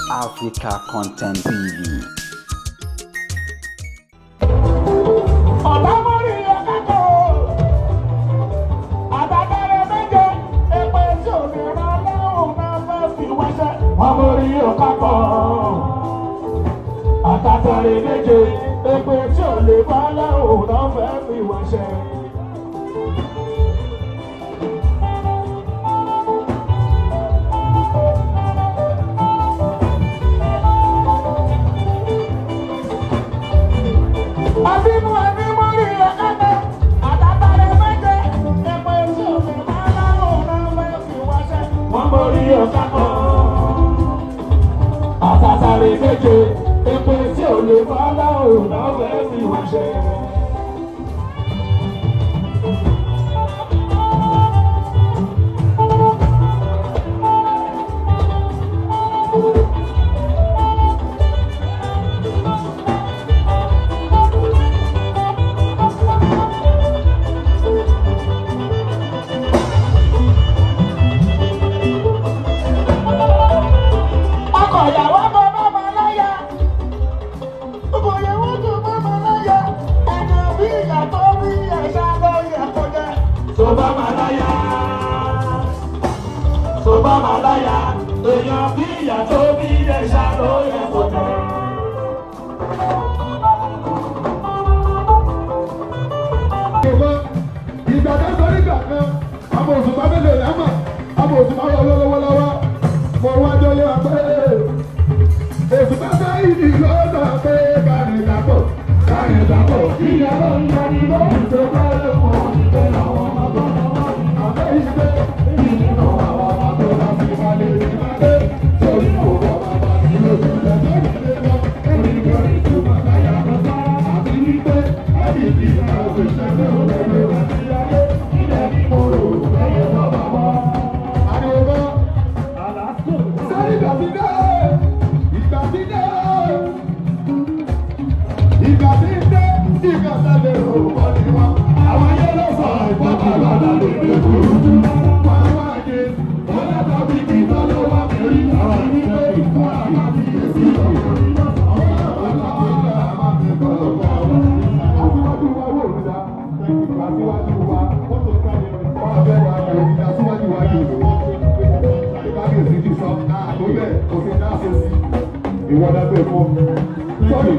Africa Content TV. Àtàtàrí méje, èpè tí ò lè bá lọ́hùn náà fẹ́ fi wáṣẹ́. Àbímú àbímú rí ẹ̀kẹ́tẹ̀, àtàtàrí méje, èpè tí ò lè bá lọ́hùn náà fẹ́ fi wáṣẹ́. Wọ́n mórí ọ̀kápọ̀. Àtàtàrí méje, èpè tí ò lè bá lọ́hùn náà fẹ́ fi wáṣẹ́. Ọkọ ìyàwó bọ bàbá láyà, ọkọ ìyàwó tó bàbá láyà, ẹ̀nà bí ìyá tó bí ẹ̀ṣá ló yẹ kó jẹ́. Tó bá máa láyà, tó bá máa láyà, èèyàn bí ìyá tó bí ẹ̀ṣá ló yẹ kó jẹ́. Ìgbà kan sọ nígbà kan, àmọ̀ òṣùpá mélòó lámà, àmọ̀ òṣùpá lọ lọ́wọ́lọ́wọ́, mo wá jọ yẹ wá pé òṣùpá sáyìí lọ́nà pé kárìn dàpọ̀, kárìn dàpọ̀, ìyàwó ìyá ni lóhùn tó bá lọ́wọ́ ìgbẹ́ làwọn ọmọ tó lọ́wọ́ àbẹ́ ìgbẹ́ ìnínú àwọn ọmọ tó lọ sí wálé ìmọ̀lẹ́ sórí kò wọ́n bàbá sí lójú lẹ́jọ́ ìdílé lọ, orí kọrí túmọ̀ láyà lọ́sà àti wípé ẹ̀mí ti àwọn òṣìṣẹ́ òṣèlú àti ayé ilẹ̀ ní mòrò ẹ̀yẹ lọ́bàá wọ́. Ariwo bọ́. Sẹ́rí ìgbà ti dé, ìgbà ti dé, ìgbà ti dé, ìgbà sábẹ́ òwò ni wọ́n. Àwọn ayé ló sọ ìfọ́nà lọ́dà lóde burúkú. Wọ́n wá dé, wọ́n látọ̀ bí kí tọ́ ló wá kiri. Àwọn ìdílé ìfún àwọn àti èsì lọ́wọ́. Aṣíwájú wa wò ó dá, aṣíwájú wa, wọ́n fẹ́ wa kò ní aṣíwájú wa yìí lò. Kábíyèsí ti sọ, àtó bẹ́ẹ̀ kò sí dá ṣe sí. Ìwọ dágbé fún. Sọ́ọ̀rì,